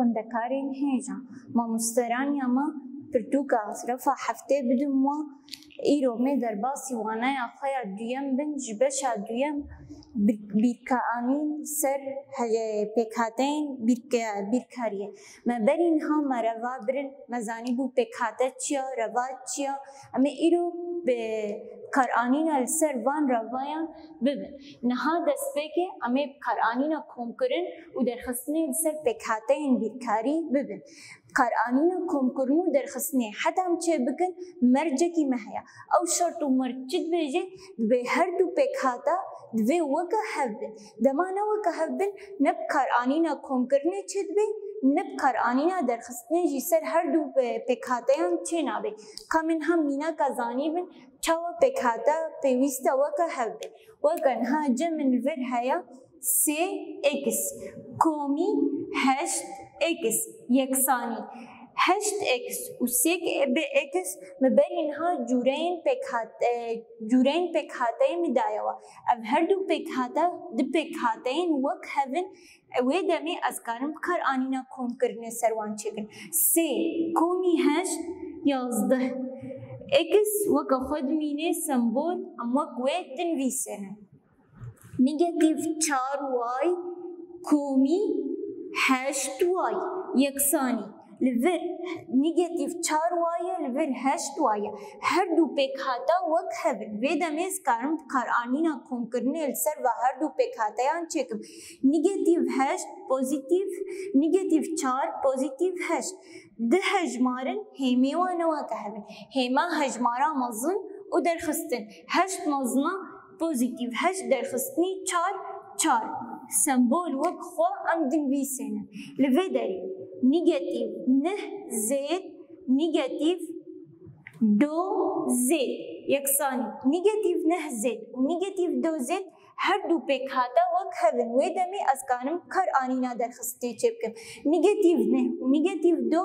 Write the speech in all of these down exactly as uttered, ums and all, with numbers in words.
Xwendekarên hêja, mamosteraniya me pirtûka refa heftê bidin we. Îro me derbasî waneya xwe ya duyem bin, ji beşa duyem bi-, bîrkaranîn ser he-, pêkhateyên bîrke-, bîrkariyê. Me berî niha me reva birin, me zanîbû pêkhate çi ya, reva çi ya. Em ê îro bi karanîna li ser van revayan bibin. Niha destpêkê em ê bi karanîna komkirin û derxistinê li ser pêkhateyên bîrkarî bibin. Karanîna komkirin û derxistinê heta em çê bikin, mercekî me heye. Ew şert û merc çi dibêje? Dibê her du pêkhata divê weke hev bin. Dema ne weke hev bin, ne bi karanîna komkirinê çê dibe, ne bi karanîna derxistinê jî ser her du, e, pêkhateyan çê nabe. Ka min hem mînaka zanîbin, çawa pêkhate pêwîst e weke hev bin. Weke niha cem min li vir heye, sê x komî heşt x yeksanî heşt x û sê x. Me berî niha cûreyên pêkhat-, e, cûreyên pêkhateyê min daye we. Ev her du pêkhate, du pêkhateyên wek hev in, wê demê ez karim bi karanîna komkirinê ser wan çêkim. Sê komî heşt yazdeh x weke xwe dimîne sembol, em wek wê dinivîsênin. Negatîf çar y komî heşt y yeksanî. Li vir negatîf çar y ye, li vir heşt y ye. Her du pêkhata wek hev in. Vê demê ez karim bi karanîna komkirinê li ser va her du pêkhateyan çêkim. Negatîf heşt pozîtîf, negatîf çar pozîtîf heşt. Du hejmar in, hêmê wan ne weke hev in. Hêma hejmara mezin û derxistin. Heşt mezina pozîtîf, heşt derxistinî çar, çar. Sembol wek xwe em dinivîsênin. Li vê derê negatîf neh zêd, negatîf do zêd yeksanî negatîf neh zêd û negatîf do zêd. Her du pêkhate wek hev in. Wê demê ez karim karanîna derxistinê çêbikim. Negatîf neh û negatîf do,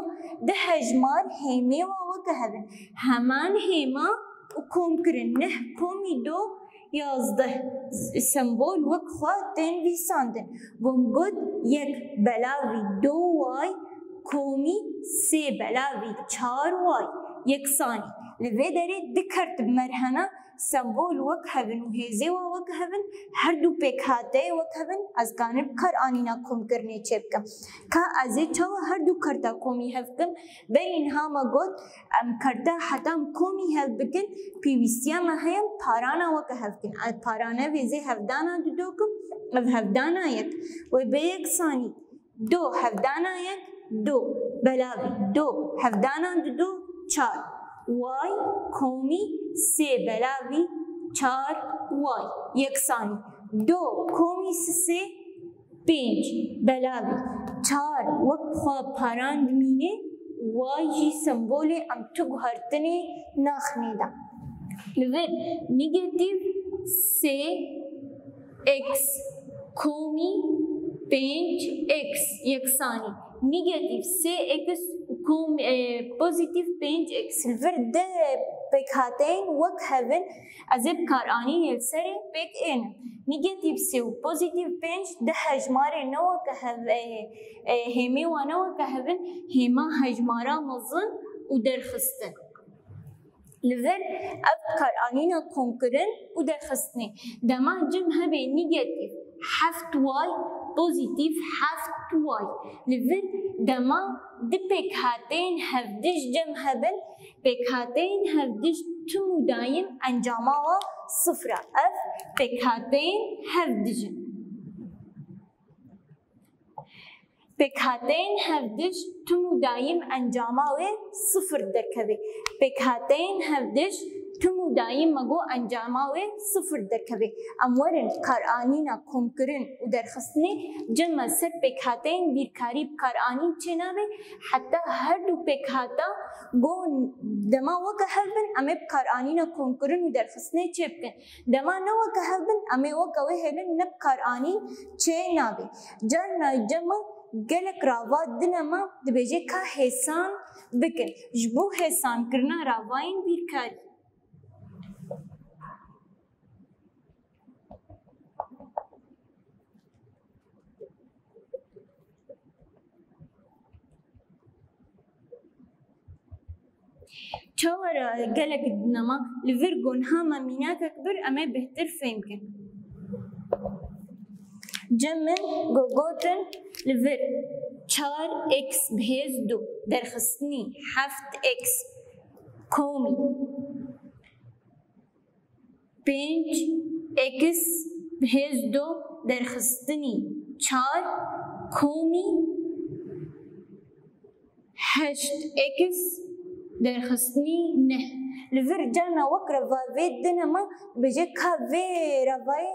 du hejmar hêmê wan weke hev in. Heman hêma û komkirin. Neh komî do yazdeh. Sembol wek xwe tên nivîsandin. Got yek belavî do y komî sê belavî çar y yeksanî. Li vê derê du kert bi me re hene, sembol wek hev in û hêzê wan wek hev in, her du pêkhateyê wek hev in, ez kanim bi karanîna komkirinê çêbikim. Ka ez ê çawa her du kerta komî hev bikim? Berî niha me got, em kerta heta em komî hev bikin, pêwîstiya me heye em parana weke hev bikin. Ez parane vêzê hevdana du do kim, ev hevdana yek. Wê bê yeksanî. Do hevdana yek, do belavî do hevdana du do çar. Y komî sê belavî çar y yeksanî. Do komî sisê pênc belavî çar wek xwe paran dimîne, y jî sembolê em tu guhertinê naxinê de. Li vir negatîf sê x komî pênc x yeksanî negatîf sê x û kom-, e, pozîtîf pênc x. Li vir du pêkhateyên wek hev in, ez ê bi karanînê li serê pêk ênim. Negatîf sê û pozîtîf pênc du hejmarê ne weke hev, e, e, hêmê wan ne weke hev in, hêma hejmara mezin û derxistin. Li vir ev karanîna komkirin û derxistinê. Dema cem hebê negatîf heft y, pozîtîf heft y. Li vir dema du pêkhateyên hevdij cem hebin, pêkhateyên hevdij tim û dayim encama wan sifir e. Ev pêkhateyên hevdij in. Pêkhateyên hevdij tim û dayim encama wê sifir derkeve. Pêkhateyên hevdij tim û dayim me got encama wê sifir derkeve. Em werin karanîna komkirin û derxistinê cem me ser pêkhateyên bîrkarî bi karanîn çênabe. Heta her du pêkhata got dema weke hev bin, em ê bi karanîna komkirin û derxistinê çêbikin. Dema ne weke hev bin, em ê weke wê hêlin, ne bi karanîn çênabe. Carna cem me gelek rava dine me, dibêje ka hêsan bikin. Ji bo hêsankirina ravayên bîrkarî. Çawa ra gelek dinema li vir gon hama mînakek bir em ê bêhtir fêm kin. Cem min go gotin li vir çar x bi hêz du derxistinî heft x komî pênc x bi hêz du derxistinî çar komî heşt x derxistinî neh. Li vir carna wek reva vê dinema bêje ka vê revayê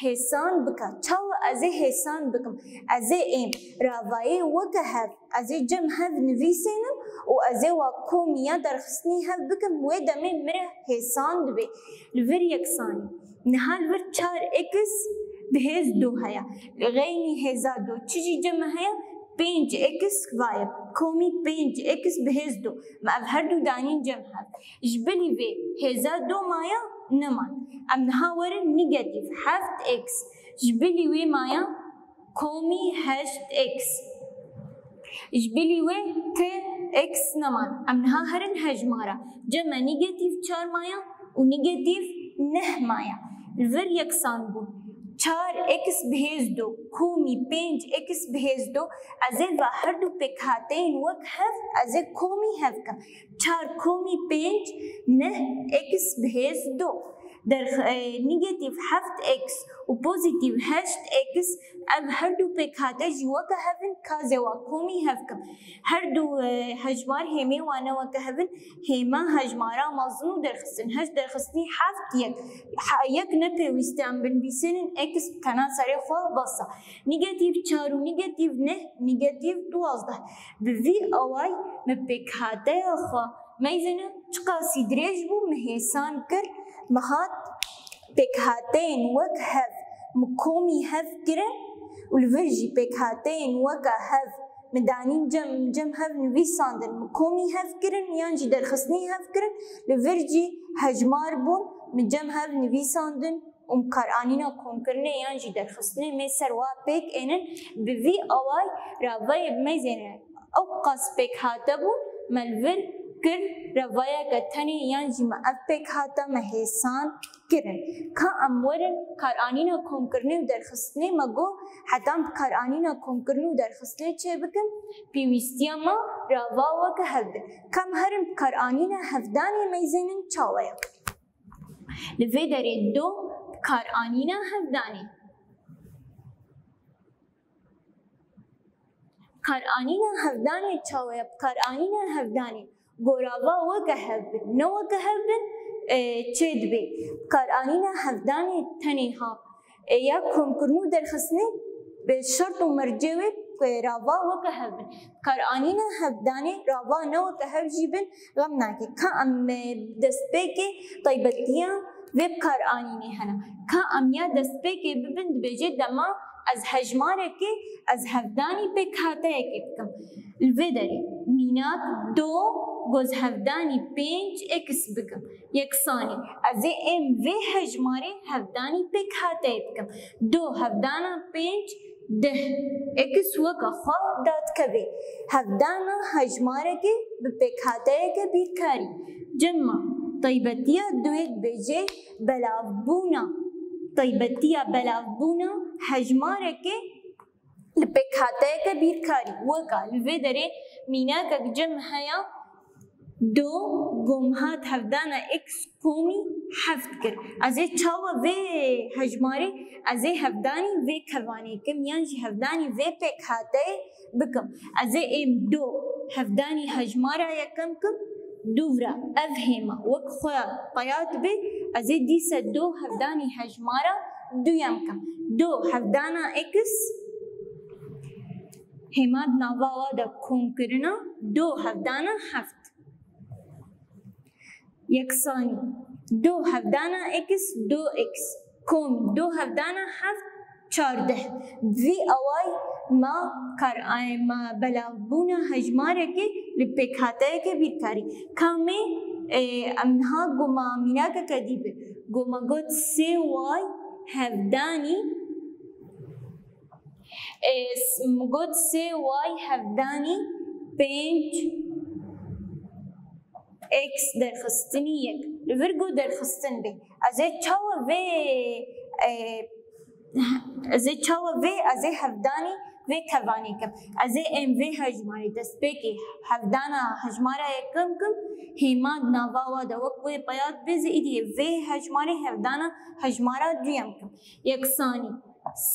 hêsan bike. Çawa ez ê hêsan bikim? Ez ê êm revayê weke hev, ez ê cem hev nivîsênim û ez ê wa komî ya derxistinî hev bikim, wê demê min re hêsan dibe. Li vir yeksanî. Niha li vir çar x bi hêz du heye. Li xeynî hêza du çi jî cem heye? Pênc x vaye. Komî pênc x bi hêz du. Me ev her du danîn cem hev. Ji bilî vê hêza du maya neman. Em niha werin negatîf heft x. Ji bilî wê maya komî heşt x. Ji bilî wê ti x neman. Em niha herin hejmara. Cem me negatîf çar maya û negatîf neh maya. Li vir yeksan bûn. Çar x bi hêz du komî pênc x bi hêz du, ez ê va her du pêkhateyên wek hev, ez ê komî hev kim. Çar komî pênc neh x bi hêz du. Derx-, e, negatîf heft x û pozîtîf heşt x, ev her du pêkhate jî weke hev in, ka ez ê wa komî hev kim. Her du, e, hejmar hêmê wan ne weke hev in, hêma hejmara mezin û derxistin. Heşt derxistinî heft yek. Ha, yek ne pêwîst e em binivîsînin, x tena serê xwe bes e. Negatîf çar û negatîf neh, negatîf duwazdeh. Bi vî awayî me pêkhateya xwe meyzêne çiqasî dirêj bû, min hêsan kir, min hat pêkhateyên wek hev min komî hev kirin û li vir jî pêkhateyên weke hev min danîn cem, cem hev nivîsandin, min komî hev kirin yan jî derxistinî hev kirin, li vir jî hejmar bûn, min cem hev nivîsandin û min karanîna komkirinê yan jî derxistinê mê ser wa pêk ênin, bi vî awayî revayê meyzêne ew qas pêkhate bûn, me li vir kir revayeke tenê yan jî me ev pêkhate me hêsan kirin. Ka em werin karanîna komkirinê û derxistinê, me got heta em bi karanîna komkirinê û derxistinê çê bikin, pêwîstiya me rava weke hev bin. Ka em herin bi karanîna hevdanê meyzênin çawa ye? Li vê derê do bi karanîna hevdanê. Karanîna hevdanê çawa ye? Bi karanîna hevdanê go rava weke hev bin, ne weke hev bin, e, çê dibe. Bi karanîna hevdanê tenê ha, e, ya komkirin û derxistinê bi şert û mercê wê, e, rava weke hev bin. Bi karanîna hevdanê rava ne weke hev jî bin, xem nake. Ka em, e, destpêkê taybetiya vê bi karanînê hene. Ka em ya destpêkê bibin, dibêje dema ez hejmarekê, ez hevdanî pêkhateyekê bikim. Li vê derê mînak do, go ez hevdanî pênc x bikim. Yeksanî. Ez ê êm vê hejmarê hevdanî pêkhateyê bikim. Do hevdana pênc deh. X weke xwe dadikeve. Hevdana hejmarekê bi pêkhateyeke bîrkarî. Cem me, taybetiya duyê dibêje belavbûna. Taybetiya belavbûna hejmarekê li pêkhateyeke bîrkarî. Weka li vê derê mînakek cem heye, do, go min hat hevdana x komî heft kir. Ez ê çawa vê hejmarê, ez ê hevdanî vê kevanê kim yan jî hevdanî vê pêkhateyê bikim. Ez ê êm do hevdanî hejmara yekem kim, dûvra ev hêma wek xwe peya dibe, ez ê dîse do hevdanî hejmara duyem kim. Do hevdana x, hêma di nava wa de komkirina, do hevdana heft. Yeksanî. Do hevdana x, do x. Komî do hevdana heft, çardeh. Vî awayî ma kar, ma belavbûna hejmarekê li pêkhateyeke bîrkarî. Ka em ê, e, em niha go ma mînakeke dî bi. Go ma got sê y hevdanî, e, s-, min got sê y hevdanî pênc x derxistinî yek. Li vir got derxistin bê. Ez ê çawa vê, e, ez ê çawa vê, ez ê hevdanî vê tevanê kim. Ez ê em vê hejmarê destpêkê hevdana hejmara yekim kim, hêma di nava wa de wek wê peya dibê, ez ê îdî vê hejmarê hevdana hejmara duyem kim. Yeksanî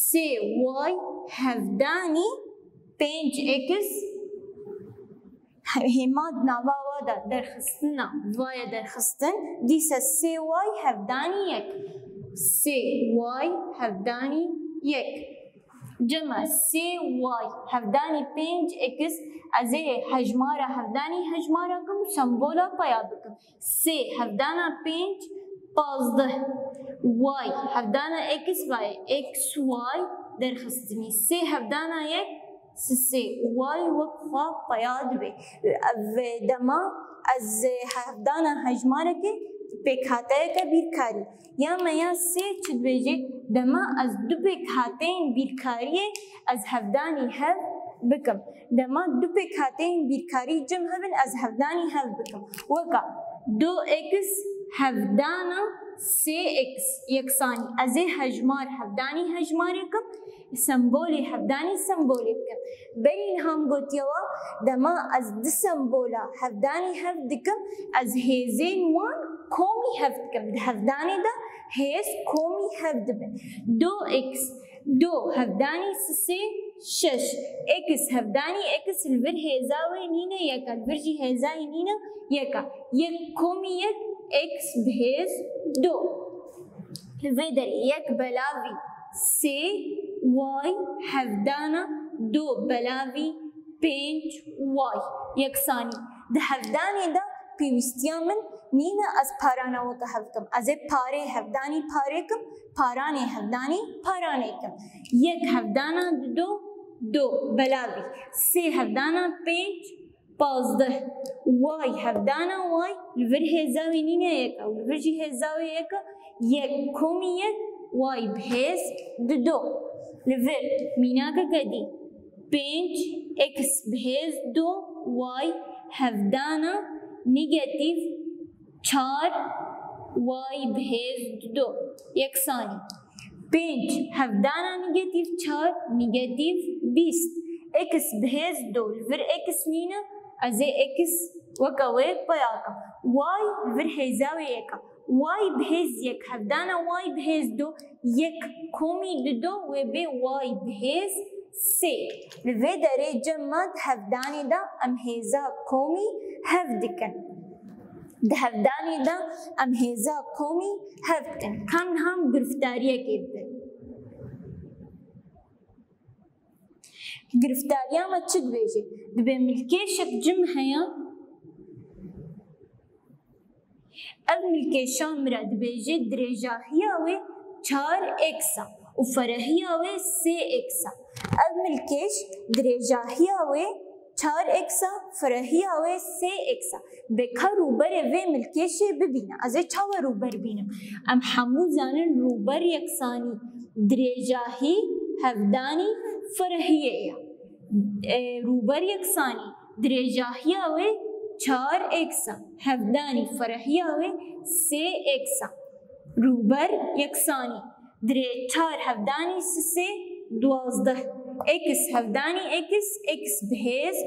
sê y hevdanî pênc x, hêma di nava wa de derxistina, va ye derxistin, dîse sê y hevdanî yek. Sê y hevdanî yek. Cem e, sê y hevdanî pênc x, ez ê hejmara hevdanî hejmara kim û sembola peya bikim. Sê hevdana pênc, pazdeh. Y hevdana x, va ye x y derxistinî. Sê hevdana yek, sisê. Y wek xwe peya dibe. Ev dema ez hevdana hejmarekê pêkhateyeke bîrkarî. Ya me ya sê çi dibêje? Dema ez du pêkhateyên bîrkariyê ez hevdanî hev bikim. Dema du pêkhateyên bîrkarî cem hebin, ez hevdanî hev bikim. Weka du x hevdana sê x yeksanî. Ez ê hejmar hevdanî hejmarê kim, sembolê hevdanî sembolê bikim. Berî niha min gotiye we, dema ez du sembola hevdanî hev dikim, ez hêzên wan komî hev dikim. Di hevdanê de hêz komî hev dibin. Du x, du hevdanî sisê şeş. X hevdanî x li vir hêza wê nîne yek e, li vir jî hêza wê nîne yek e. Yek komî yek, x bi hêz du. Li vê derê yek belavî sê y hevdana du belavî pênc y yeksanî. Di hevdanê de pêwîstiya min nîne ez parana weke hev kim. Ez ê parê hevdanî parê kim, paranê hevdanî paranê kim. Yek hevdana du, du belavî. Sê hevdana pênc, pazdeh. Y hevdana y, li vir hêza wê nîne yek e, li vir jî hêza wê yek e, yek komî yek, y bi hêz du. Li vir mînakeke dî, pênc x bi hêz du, y hevdana negatîf çar, y bi hêz du yeksanî. Pênc hevdana negatîf çar, negatîf bîst. X bi hêz du, li vir x nîne, ez ê x weke wê peya kim. Y li vir hêza wê yek e. Y bi hêz yek hevdana y bi hêz du, yek komî du, wê bê y bi hêz sê. Li vê derê cem me di hevdanê de em hêza komî hev dikin. Di hevdanê de em hêza komî hev dikin. Ka niha em giriftariyekê bibin. Giriftariya me çi dibêje? Dibê milkêşek cim heye. Ev milkêşa min re dibêje dirêjahiya wê çar x e û ferehiya wê sê x e. Ev milkêş dirêjahiya wê çar x e, ferehiya wê sê x e. Bê ka rûberê vê milkêşê bibîne. Ez ê çawa rûber bînim? Em hemû zanin rûber yeksanî dirêjahî hevdanî ferehiyê ye. E, rûber yeksanî dirêjahiya wê çar x e, hevdanî ferehiya wê sê x e. Rûber yeksanî. Dirê çar hevdanî sisê duwazdeh. X hevdanî x, x bi hêz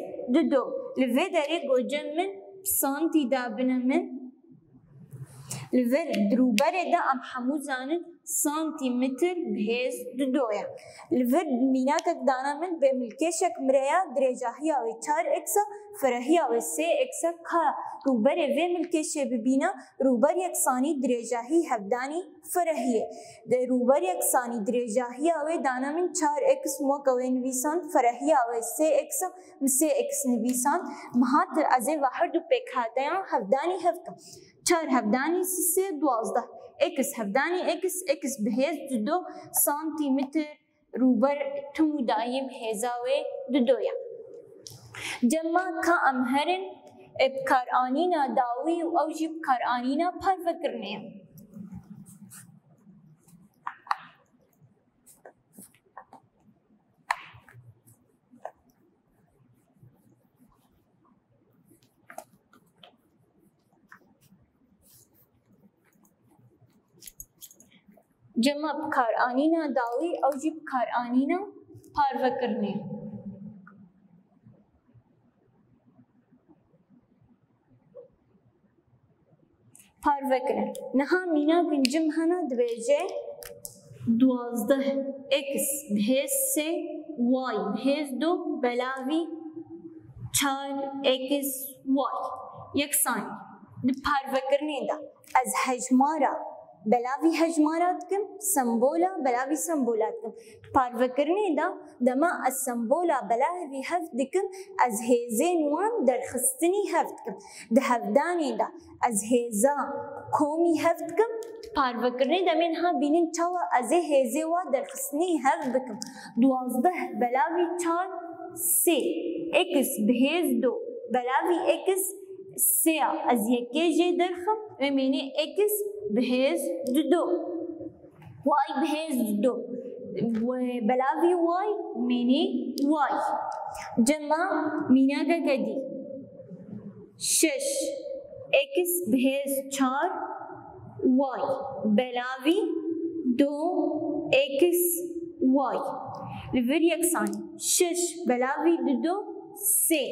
du. Li vê derê gocem min bi santî dabine min. Li vir di rûberê de em hemû zanin santîmetr bi hêz du ye. Li vir mînakek dana min, bê milkêşek min re ya, dirêjahiya wê çar x e, ferehiya wê sê x e, ka rûberê vê milkêşê bibîne, rûber yeksanî dirêjahî hevdanî ferehiyê. Di rûber yeksanî dirêjahiya wê dana min çar x, weke wê nivîsand, ferehiya wê sê x, min sê x nivîsand. Min hat ez ê ve her du pêkhateyan hevdanî hev kim. Çar hevdanî sisê duwazdeh. X hevdanî x, x bi hêz du santîmetr rûber tim û dayîm hêza wê du ye. Cem me ka em herin, e, bikaranîna dawî û ew jî bikaranîna parvekirinê ye. Cema bikaranîna dawî, ew jî bikaranîna parvekirinê. Parvekirin. Niha mînak in cim hene, dibêje duwazdeh x bi hêz sê, y bi hêz du belavî çar x y yeksanî. Di parvekirinê de ez hejmara belavî hejmara dikim, sembola belavî sembola dikim. Di parvekirinê de dema ez sembola belavî heft dikim, ez hêzên wan derxistinî heft dikim. Di hevdanê de ez hêza komî heft dikim. Di parvekirinê de em ê niha bînin çawa ez ê hêzê wa derxistinî heft bikim. Duwazdeh belavî çar sê, x bi hêz du belavî x sê ya, ez yekê jê derxim, wê mênê x bi hêz du. Y bi hêz du. Belavî y mênê y. Cema mînakeke dî. Şeş x bi hêz çar y belavî du x y. Li vir yeksanî. Şeş belavî du sê.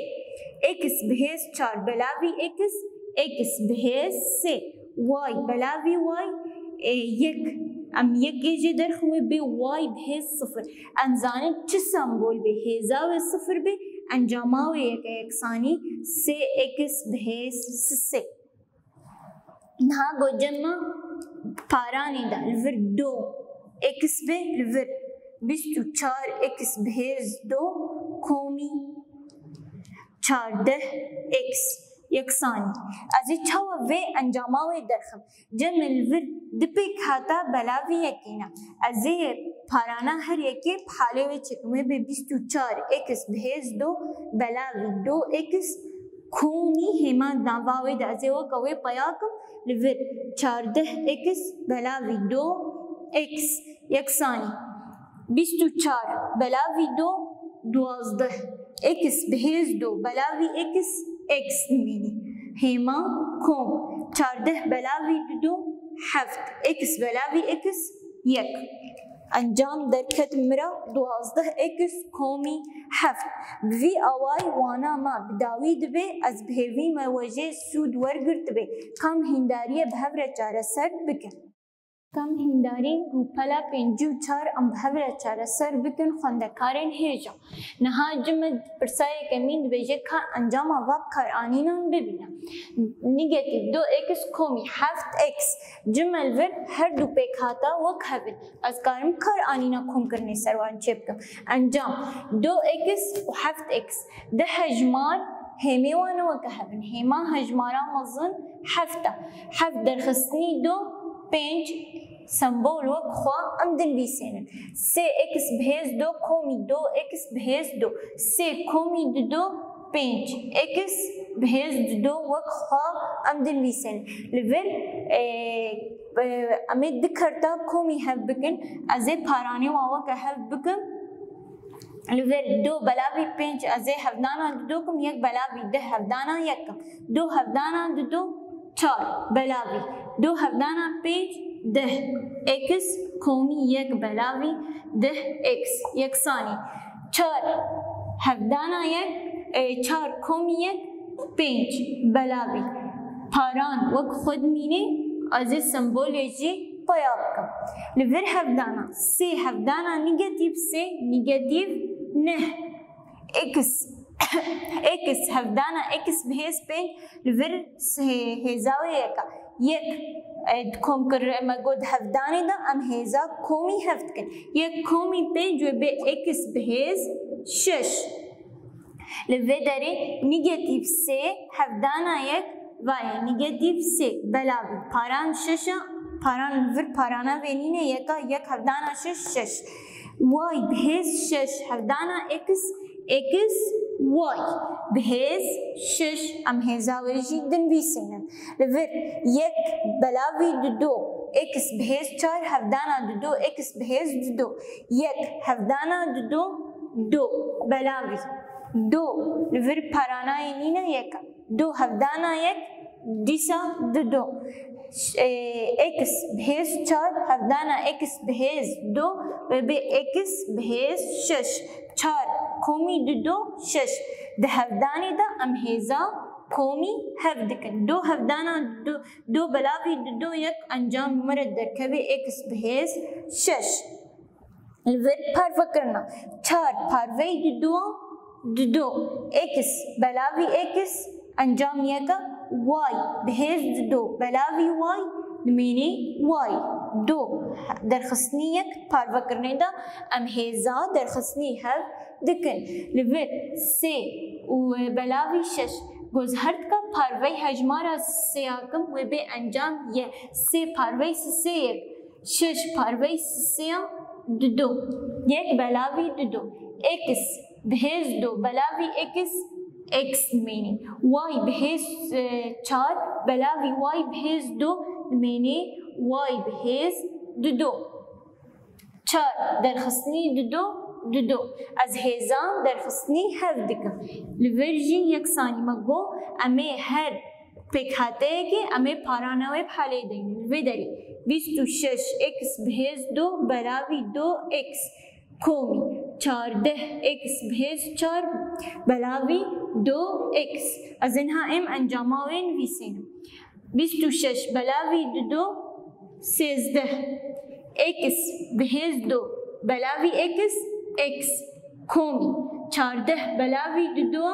X bi hêz çar belavî x, x bi hêz sê. Y belavî y, e, yek. Em yekê jê derxin, wê bê y bi hêz sifir. Em zanin çi sembol bê, hêza wê sifir bê, encama wê yek e, yeksanî sê x bi hêz sê. Niha go cema paranê de li vir du x bê, li vir bîst û çar x bi hêz du komî çardeh x yeksanî. Ez ê çawa vê encama wê derxim? Cem li vir du pêkhata belavî yekê ne. Ez ê parana her yekê bi halê wê çêkim. Wê bê bîst û çar x bi hêz du belavî du x komî hêma nava wê de ez ê weke wê peya kim, li vir çardeh x belavî du x yeksanî bîst û çar belavî du duwazdeh, x bi hêz du belavî x, x dimînî. Hêma kom, çardeh belavî du heft, x belavî x yek. Encam derket mira duwazdeh x komî heft. Bi vî awayî wana me bi dawî dibe, ez bi hêvî me we jê sûd wergirtibe. Kam hîndariyê bi hev re çareser bikin. Kam hîndarî rûpela pêncî û çar em bi hev re çareser bikin, xwendekarên hêja. Niha cime pirsa yekemîn dibêje ka encama va bikaranînan bibîne. Negatîf du x komî heft x. Cime li vir her du pêkhata wek hev in. Ez karim bikaranîna komkirinê ser wan çêbikim. Encam, du x û heft x. Di hejmar hêmê wan ne weke hev in. Hêma hejmara mezin heft e. Heft derxistinî du, pênc, sembol wek xwe em dinivîsênin. Sê x bi hêz du komî du x bi hêz du. Sê komî du du, pênc. X bi hêz du du wek xwe em dinivîsênin. Li vir, e, e, em ê du kerta komî hev bikin. Ez ê paranê wan weke hev bikim. Li vir du belavî pênc, ez ê hevdana du du kim, yek belavî du hevdana yek kim. Du hevdana du du, çar belavî du hevdana pênc, deh. X komî yek belavî deh x yeksanî çar hevdana yek, e, çar komî yek, pênc belavî. Paran wek xwe dimîne, ez ê sembolê jî peya bikim. Li vir hevdana sê, hevdana negatîf sê, negatîf neh. X, x hevdana x bi hêz pênc, li vir sê hêza wê yek e. Yek, e, di komkir-, me got hevdanê de em hêza komî heft dikin. Yek komî pênc wê bê x bi hêz şeş. Li vê derê negatîf sê hevdana yek, va ye negatîf sê belavî paran şeş e, paran li vir parana vê nîne yek e, yek hevdana şeş, şeş. Y bi hêz şeş hevdana x, x y bi hêz şeş, em hêza wê jî dinivîsînin. Li vir yek belavî du du, x bi hêz çar hevdana du du, x bi hêz du du. Yek hevdana du du, du belavî du, li vir paranayê nîne yek e. Du hevdana yek, dîsa du du. Ş-, e, x bi hêz çar, hevdana x bi hêz du, wê bê x bi hêz şeş. Çar komî dido şeş. Di hevdanê de em hêza komî hev dikin. Du hevdana du, du belavî dido yek encam me re derkevê x bi hêz şeş. Li vir parvekirina. Çar parveyî dido, dido. X belavî x, encam yek e, y bi hêz dido belavî y, nimênê y. Du. Derxistinî yek, parvekirinê de em hêza derxistinî hev dikin. Li vir sê û belavî şeş. Goz her dika parvey hejmara sêya kim, wê bê encam y. Sê parvey sisê yek. Şeş parvey sisêya dido. Yek belavî dido. X bi hêz du belavî x, x dimênî. Y bi hêz, e, çar belavî y bi hêz du dimênî y bi hêz dido. Çar derxistinî dido, dido. Ez hêza derxistinî hev dikim. Li vir jî yeksanî me got, em ê her pêkhateyekê em ê parana wê bi halê deynin. Li vê derê bîst û şeş x bi hêz du belavî du x komî çardeh x bi hêz çar belavî du x. Ez ê niha êm encama wê nivîsînim. Bîst û şeş belavî dido sêzdeh. X bi hêz du belavî x, x komî çardeh belavî dido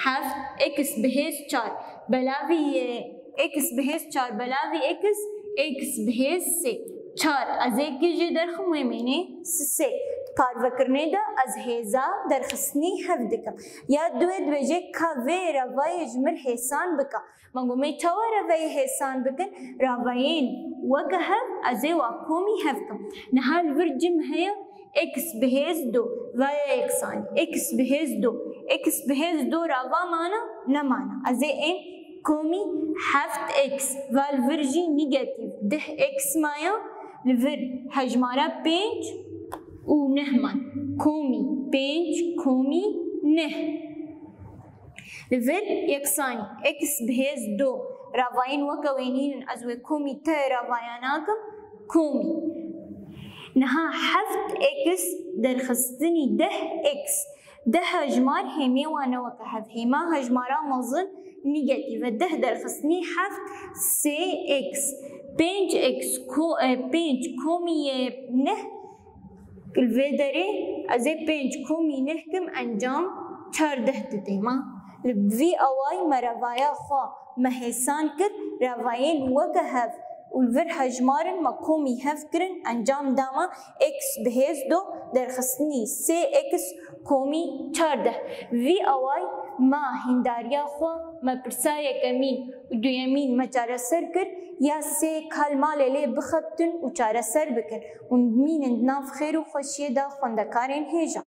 heft, x bi hêz çar belavî, e, x bi hêz çar belavî x, x bi hêz sê. Çar ez ê kê jê derxim, wê mênê sisê. Parvekirinê de ez hêza derxistinî hev dikim. Ya duê dibêje ka vê revayê ji mir hêsan bike. Me got, me çawa reveyê hêsan bikin? Ravayên weke hev, ez ê wa komî hev kim. Niha li vir cim heye, x bi hêz du, vaya yeksanî. X bi hêz du. X bi hêz du rava mana? Nemana. Ez ê êm komî heft x. Va li vir jî negatîf deh x maya. Li vir hejmara pênc û neh man. Komî pênc, komî neh. Li vir yeksanî x bi hêz du. Ravayên weke wê nînin, ez wê komî te ravayan nakim, komî. Niha heft x derxistinî deh x. Deh hejmar hêmê wan ne weke hev. Hêma hejmara mezin negatîf e. Deh derxistinî heft, sê x. Pênc x ko-, e, pênc komî yê neh. Li vê derê ez ê pênc komî neh kim, encam çardeh didê me. Li vî awayî me revaya xwe me hêsan kir, revayên weke hev û li vir hejmar in me komî hev kirin, encam da me x bi hêz du derxistinî sê x komî çardeh. Vî awayî me hîndariya xwe, me pirsa yekemîn û duyemîn me çareser kir, ya sê kal malê lê bixebtin û çareser bikin û bimînin di nav xêr û xweşiyê de xwendekarên hêja.